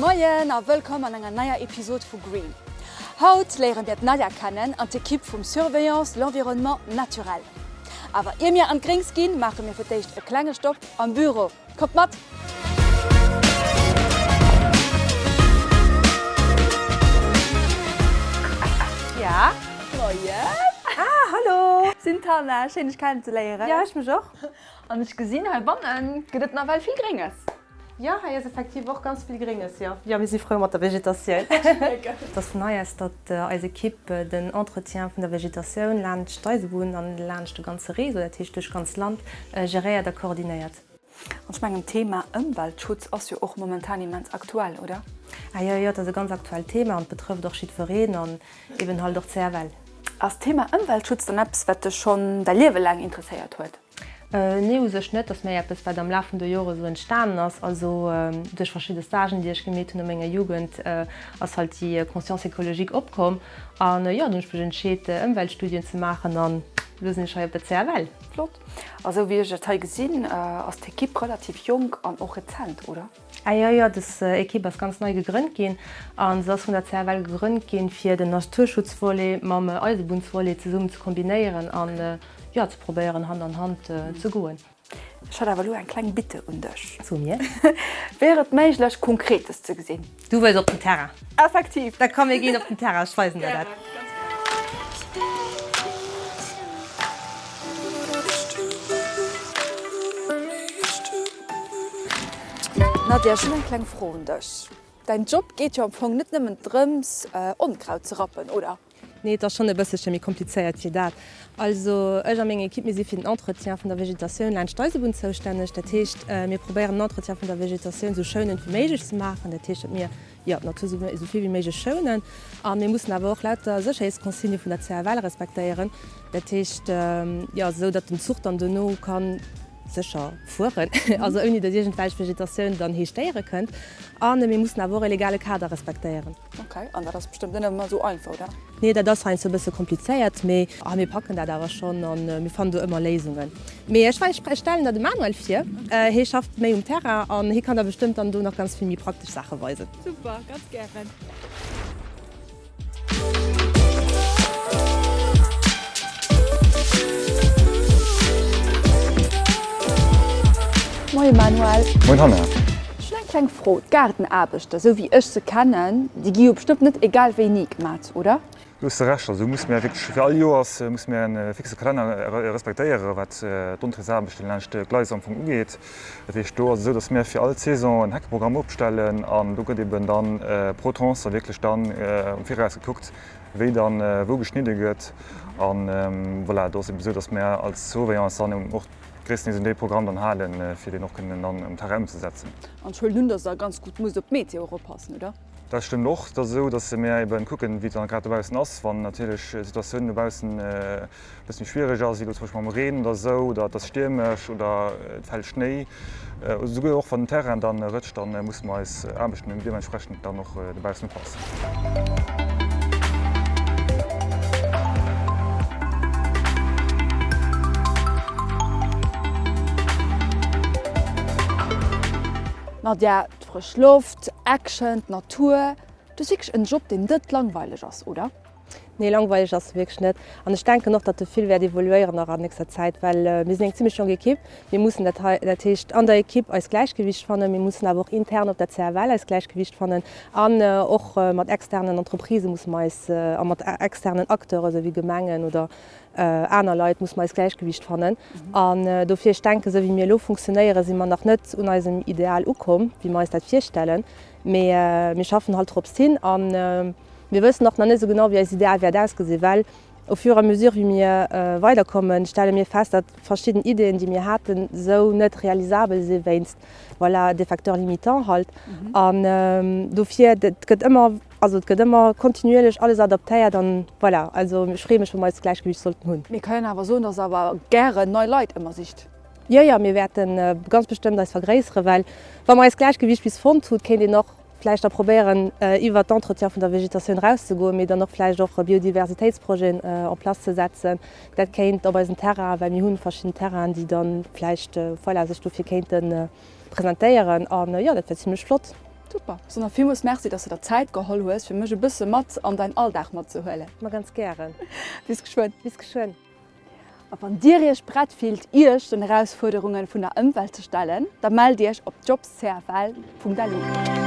Moien a wëllkomm an enger neier Episod vu Green. Haut léiere mir d'Nadia kennen an d'Ekipp vum Surveillance l'environnement naturel. Awer ier mir an d'Gréngs ginn, maache mir fir d'éischt e klenge Stopp am Büro. Kommt mat! Ja? Moien! Ah, hallo! Sinn d'Hanna, schéin dech kennenzeléieren. Ja, ech mech och. An ech gesinn, heibanne gëtt et nawell vill Grénges. Jo, hei ass effektiv och ganz vill Grénges, jo. Jo, mir si frou mat der Vegetatioun. Et ass vun hei aus, datt eis Ekipp den Entretien vun der Vegetatioun laanscht d'Eisebunn an laanscht de ganze Réseau, dat heescht duerch d'ganz Land, geréiert a koordinéiert. An ech mengen, d'Thema Ëmweltschutz ass jo och momentan immens aktuell, oder? Ah jo, jo, et ass e ganz aktuellt Thema an et betrëfft och jiddwereen an eben halt och d'CFL. Ass d'Thema Ëmweltschutz dann eppes, wat dech schonn däi Liewe laang interesséiert huet? Nee, u sech net. Dat ass méi eppes, wat am Laf vun de Jore sou entstanen ass. Also duerch verschidde Stagen, déi ech gemeet hunn a menger Jugend, ass halt déi Conscience écologique opkomm. An jo, dunn hunn ech mech entscheet, Ëmweltstudien ze maachen an elo sinn ech hei op der CFL. Flott. A sou wéi ech et hei gesinn, ass d'Ekipp relativ jonk an och rezent, oder? Ah jo, jo, des Ekipp ass ganz nei gegrënnt ginn a se ass vun der CFL gegrënnt ginn, fir den Naturschutzvolet mam Eisebunnsvolet zesummen ze kombinéieren an jo, ze probéieren Hand an Hand ze goen. Ech hätt awer elo eng kleng Bitte un dech. So mir. Wier et méiglech, Konkretes ze gesinn? Du wëlls op den Terrain? Effektiv. Da komm mir ginn op den Terrain, ech weisen der dat. Nadia, ech hunn eng kleng Fro un dech. Däin Job geet jo am Fong net nëmmen drëms, Onkraut ze rappen, oder? Nee, et ass schonn e bësselche méi komplizéiert wéi dat. Also ech a meng Ekipp, mir si fir den Entretien vun der Vegetatioun laanscht d'Eisebunn zoustänneg. Dat heescht, mir probéieren den Entretien vun der Vegetatioun esou schounend wéi méiglech ze maachen. Dat heescht, datt mir, jo, d'Natur esou vill wéi méiglech schounen. A mir mussen awer och lauter Sécherheetsconsignë vun der CFL respektéieren. Dat heescht, jo, esou datt den Zuch dann dono ka sécher fueren, also ouni datt iergendwelch Vegetatioun dann hee stéiere kënnt. A mir mussen awer och e legale Kader respektéieren. Ok, an dat ass bestëmmt net ëmmer esou einfach, oder? Nee, dat ass heiansdo e bësse komplizéiert, mee mir packen dat awer schonn a mir fannen do ëmmer Léisungen. Mee ech stellen der de Manuel vir, hee schafft méi um Terrain an hee kann der bestëmmt dann do nach ganz vill méi praktesch Saache weisen. Super, ganz gären. Moie Manuel. Moien Hanna. Ech hunn eng kleng Fro, D'Gaardenaarbechter, esou wéi ech se kennen, déi gi jo bestëmmt net egal wéini gemat, oder? Do hues de Recht. Also muss mir wierklech fir all Joers muss mir e fixe Kalenner respektéieren, wat d'Entretienaarbechten laanscht d'Gleis am Fong ugeet. Dat heescht, do ass et esou, datt mir fir all Saison en Heckeprogramm opstellen an do gëtt eben dann pro Tranche da wierklech dann am Viraus gekuckt, wéi dann wou geschnidde gëtt. An voilà, do ass eben esou, datt mir als Surveillance dann och gréisstendeels un dee Programm dann halen, fir deen och kënnen dann um Terrain ëmzesetzen. An ech huelen un, datt Der ganz gutt musst op d'Meteo eroppassen, oder? Dat stëmmt och. Et ass esou, datt mir eben kucken, wéi et dann grad dobaussen ass. Wann natierlech d'Situatioun dobaussen e bësse méi schwiereg ass, wéi elo zum Beispill mam Reen oder esou, oder et ass stiermesch oder et fält Schnéi, oder souguer och wann den Terrain dann rëtscht, da musse mer eis Aarbechten deementsprechend dann och dobaussen upassen. Nadja, D'frësch Loft, Action, d'Natur, du hues wierklech en Job deen net langweileg ass, oder? Nee, langweileg ass e wierklech net. An ech denken och, datt e vill wäert evoluéieren nach an nächster Zäit, well mir sinn eng zimmlech jonk Ekipp. Mir mussen dat hei, dat heescht an der Ekipp eist Gläichgewicht fannen, mir mussen awer och intern op der CFL eist Gläichgewicht fannen an och mat externen Entreprisë musse mer eis a mat externen Acteuren, esou wéi Gemengen oder aner Leit musse mer eist Gläichgewicht fannen. An dofir, ech denken, esou wéi mir elo funktionéieren, si mer nach net un eisem Ideal ukomm, wéi mer eis dat virstellen. Mee mir schaffen halt drops hin a mir wëssen och nach net esou genau, wéi eist Ideal wäert ausgesinn, well au fur et à mesure, wéi mir weiderkommen, stelle mir fest, datt verschidden Ideeën, déi mir haten, esou net realisabel si wéinst, voilà, des facteurs limitants halt. An dofir, et gëtt ëmmer Also et gëtt ëmmer kontinuierlech alles adaptéiert an voilà, also ech freeë mech wa mer eist Gläichgewicht sollten hunn. Mir kënnen awer soen, dass der awer gären nei Leit ëmmer sicht. Jo, jo, mir wäerte ganz bestëmmt eis vergréisseren, well wa mer eist Gläichgewicht bis fonnt hunn, kéint een och vläicht da probéieren iwwert d'Entretien vun der Vegetatioun erauszegoen, mee dann och vläicht och Biodiversitéitsprojeten en place ze setzen. Dat kéint op eisen Terrainen, well mir hunn verschidden Terrainen, déi dann vläicht, voilà, sech dofir kéinte presentéieren an jo, dat wär zimlech flott. Super. Soen der villmools Merci, dass de der Zäit geholl hues, fir mech e bësse mat an däin Alldag matzehuelen. Ma ganz gären. Bis geschwënn. Bis geschwënn. A wann dir iech prett fillt, iech den Erausfuerderunge vun der Ëmwelt ze stellen, da mellt iech op jobscfl.lu.